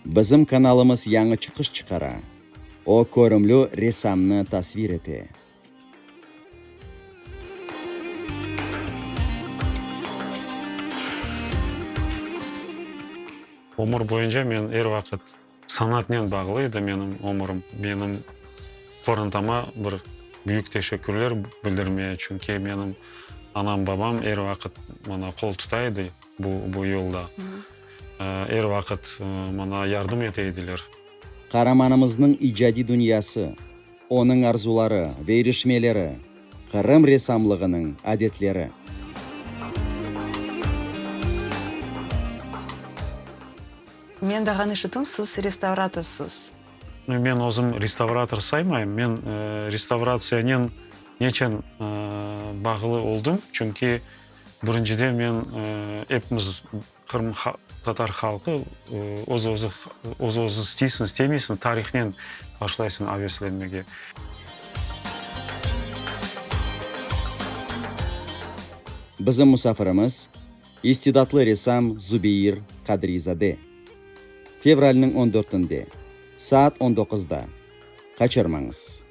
Bizim kanalımız yañı çıqış çıqara. O, körümli ressamnı tasvir ete. Ömür boyunca men er vaqıt sanatnen bağlı edi menim ömürim. Menim qorantama bir büyük teşekkürler bildirmeye, çünki menim anam, babam er vaqıt maña qol tuta edi bu bu yolda. Er vaqıt maña yardım ete ediler. Qaramanımıznıñ icadiy dünyası, onıñ arzuları ve irişmeleri, Qırım ressamlığınıñ adetleri. Men dağan işitim, siz restavratorsız. Men özüm restavrator saymayım. Men restavratsiyanen neçün bağlı oldım? Çünki, birinciden, men epimiz Qırım tatar halqı öz-özü, öz-özü isteysiñ, istemeysiñ, tarihnen başlaysıñ aveslenmege. Bizim musafirimiz, istidatlı ressam Zubeyir Qadriy-zade. Fevralniñ on dörtünde, saat on doquzda. Qaçırmañız!